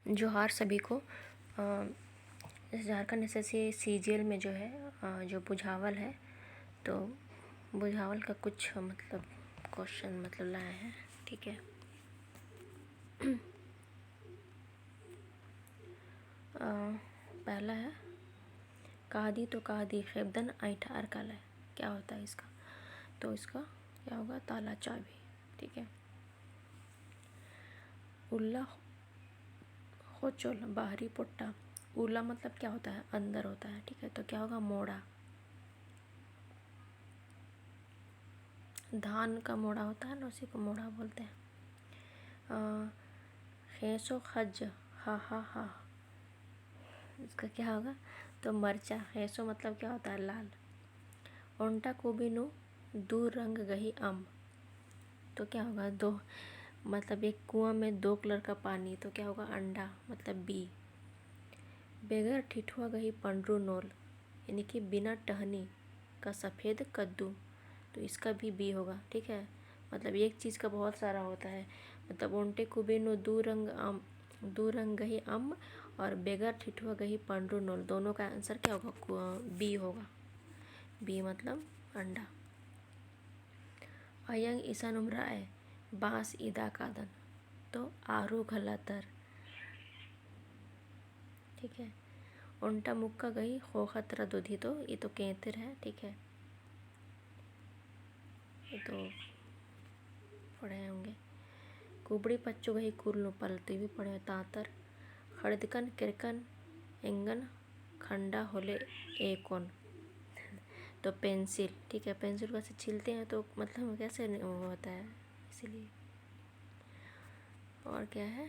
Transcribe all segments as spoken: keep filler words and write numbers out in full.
जोहार सभी को। अ, जैसे झारखंड एसएससी सीजीएल में जो है, अ, जो बुझावल है, तो बुझावल का कुछ मतलब क्वेश्चन मतलब लाए हैं, ठीक है। अ, पहला है, कादी तो कादी खेबदन ऐंठा अरकालय, क्या होता है इसका? तो इसका क्या होगा? ताला चाबी, ठीक है। उल्ला खोचोल बाहरी पोट्टा। उल्ला मतलब क्या होता है? अंदर होता है, ठीक है। तो क्या होगा? मोड़ा। धान का मोड़ा होता है ना, उसी को मोड़ा बोलते हैं। अ, खेसो खज, हा हा हा, इसका क्या होगा? तो मरचा। खेसो मतलब क्या होता है? लाल। ओंटा कुबी नू दू रंग गही अम्ब, तो क्या होगा? दो, मतलब एक कुआं में दो कलर का पानी, तो क्या होगा? अंडा, मतलब बी। बेगर ठिठुआ गही पंडरू नोल, यानी कि बिना टहनी का सफेद कद्दू, तो इसका भी बी होगा, ठीक है। मतलब एक चीज़ का बहुत सारा होता है। मतलब ओंटे कुबी नू दू रंग अम, दू रंग गही अम्ब और बेगर ठिठुआ गही पंडरू नोल, दोनों का आंसर क्या होगा? कु-, बी होगा। बी मतलब अंडा। अयंग इसन उमराय बांस इदा कादन, तो आरू घला तर, ठीक है। ओंटा मुक्का गही खोखा तरा दुधी, तो ये तो केंतिर है, ठीक है। ये तो पढ़े होंगे। कुबड़ी पच्चो गही कुल नू पल, तो ये भी पढ़े होंगे। तांतर, खड़दकन, केरकन, एंगन, खंडा होले एकोन। तो पेंसिल, ठीक है, पेंसिल को ऐसे छीलते हैं तो मतलब कैसे नहीं, वो होता है, इसीलिए। और क्या है,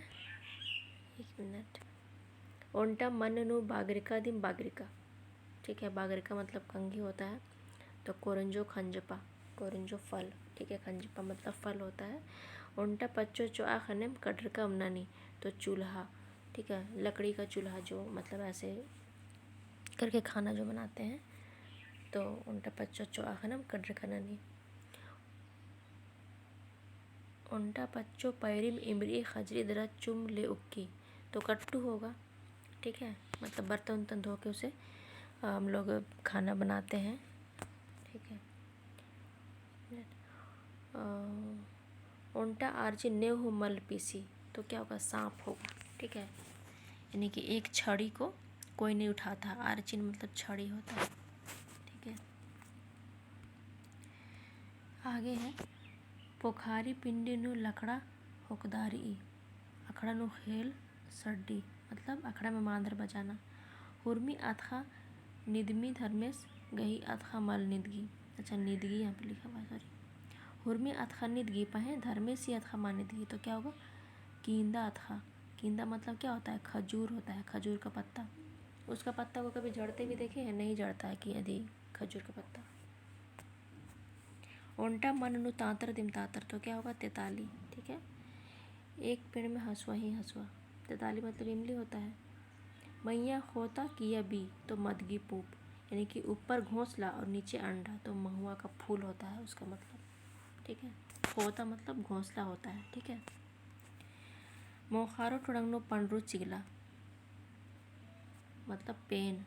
एक मिनट। ओंटा मन नू बागरिका दिम बागरिका, ठीक है, बागरिका मतलब कंघी होता है। तो कोरंजो खंजपा, कोरंजो फल, ठीक है, खंजपा मतलब फल होता है। ओंटा पच्चो चोआ खनेम कटरका अम्म ननी, तो चूल्हा, ठीक है, लकड़ी का चूल्हा जो मतलब ऐसे करके खाना जो बनाते हैं, तो ओंटा पच्चो चोआ खनेम कटरका ननी। ओंटा पच्चो पैरिम इमरी खजरी दरा चुम ले उक्की, तो कट्टू होगा, ठीक है, मतलब बर्तन उर्तन धो के उसे, अ, हम लोग खाना बनाते हैं, ठीक है। अ, ओंटा आरचिन नेहू मल पीसी, तो क्या होगा? सांप होगा, ठीक है। यानी कि एक छड़ी को कोई नहीं उठाता, आरचिन मतलब छड़ी होता है, ठीक है। आगे है, पोखारी पिंडी नू लकड़ा होकदारी, अखड़ा नू खेल सड्डी, मतलब अखड़ा में मांदर बजाना। हुरमी अतखा निदमी धर्मेस गही अतखा मल निदगी। अच्छा, निदगी यहाँ पे लिखा हुआ है, sorry। हुरमी अतखा निदगी पहें धर्मेस ही अतखा मल निदगी, तो क्या होगा? कींदा अतखा। कींदा मतलब क्या होता है? खजूर होता है, खजूर का पत्ता। उसका पत्ता को कभी झड़ते भी देखे हैं? नहीं झड़ता है कि यदि खजूर का पत्ता। ओंटा मन नू तांतर दिम तांतर, तो क्या होगा? तेताली, ठीक है। एक पेड़ में हँसुआ ही हँसुआ, तेताली मतलब इमली होता है। मइय्याँ खोता किया बी, तो मदगी पूप, यानी कि ऊपर घोंसला और नीचे अंडा, तो महुआ का फूल होता है उसका मतलब, ठीक है। खोता मतलब घोंसला होता है, ठीक है। मोखारो टोड़ंग नू पंडरू चिगला, मतलब पेन,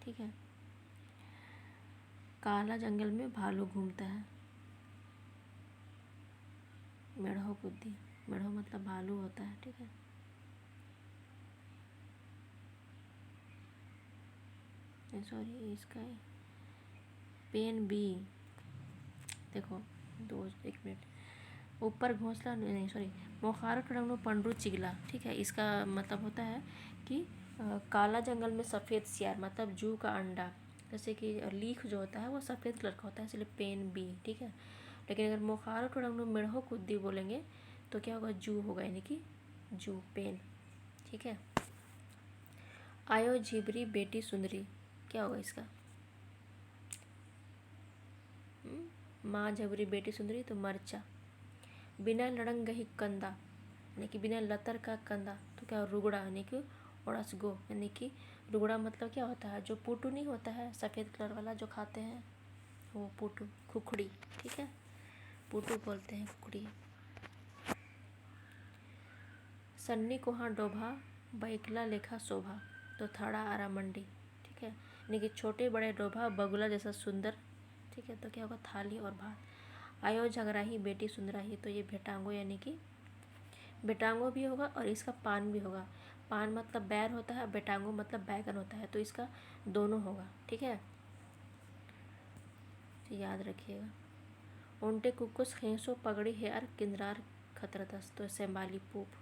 ठीक है। काला जंगल में भालू घूमता है। मेढ़ो कुद्दी, मेढ़ो मतलब भालू होता है, ठीक है। नहीं, sorry, इसका ही पेन बी। देखो, दो, एक मिनट। ऊपर घोंसला, नहीं, sorry, मोखारो टोड़ंग नू पंडरू चिगला, ठीक है। इसका मतलब होता है कि, अ, काला जंगल में सफेद सियार, मतलब जू का अंडा, जैसे कि लीख जो होता है वो सफेद कलर का होता है, इसलिए पेन बी, ठीक है। लेकिन अगर मोखारो टोड़ंग नू मेढ़ो कुद्दी बोलेंगे तो क्या होगा? जू होगा, यानी कि जू, पेन, ठीक है। आयो झिबरी बेटी सुंदरी, क्या होगा इसका? हम्म, माँ झबरी बेटी सुंदरी तो मरचा। बिना लड़ंग गही कंदा, यानी कि बिना लतर का कंदा, तो क्या, रुगड़ा, यानी कि ओड़सगो, यानी कि रुगड़ा मतलब क्या होता है? जो पुटू नहीं होता है सफेद कलर वाला जो खाते हैं, वो पुटू, खुखड़ी, ठीक है, पुटू बोलते हैं खुखड़ी। सन्नी कोहाँ डोभा, बइकला लेखा शोभा, तो थड़ा अरा मंडी, ठीक है, यानी कि छोटे बड़े डोभा, बगुला जैसा सुंदर, ठीक है, तो क्या होगा, थाली और भात। आयो झगराही, बेटी सुंदराही, तो ये भेटांगो यानी कि बेटांगो भी होगा और इसका पान भी होगा। पान मतलब बैर होता है, बेटांगो मतलब बैगन होता है, तो इसका दोनों होगा, ठीक है, तो याद रखिएगा। ओन्टे कुक्कोस ख़ेंसो पगड़ी हेअर किंदरार खतरदस, तो सेमाली पूप।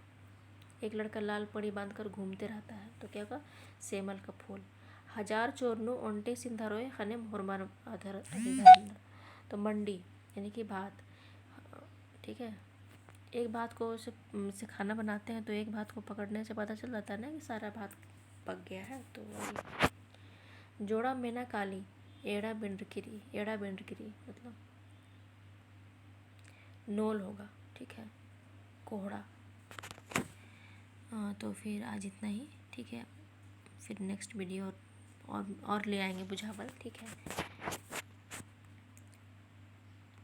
एक लड़का लाल पड़ी बांधकर घूमते रहता है, तो क्या होगा, सेमल का फूल। हजार चोर नू ओन्टे सिंधरोय ख़ने होरमर अधर अधिकार नू, तो मंडी यानी कि भात, ठीक है। एक भात को से, से खाना बनाते हैं, तो एक भात को पकड़ने से पता चल जाता है ना कि सारा भात पक गया है। तो वही। जोड़ा मेना काली, एड़ा बिंडरकी रई, एड़ा बिंडरकी रई, मतलब नोल होगा, ठीक है, कोहड़ा। हाँ, तो फिर आज इतना ही, ठीक है, फिर next video और, और, और ले आएंगे बुझावल, ठीक है,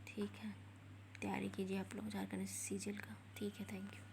ठीक है, तैयारी कीजिए आप लोग झारखंड सीजीएल का, ठीक है, thank you।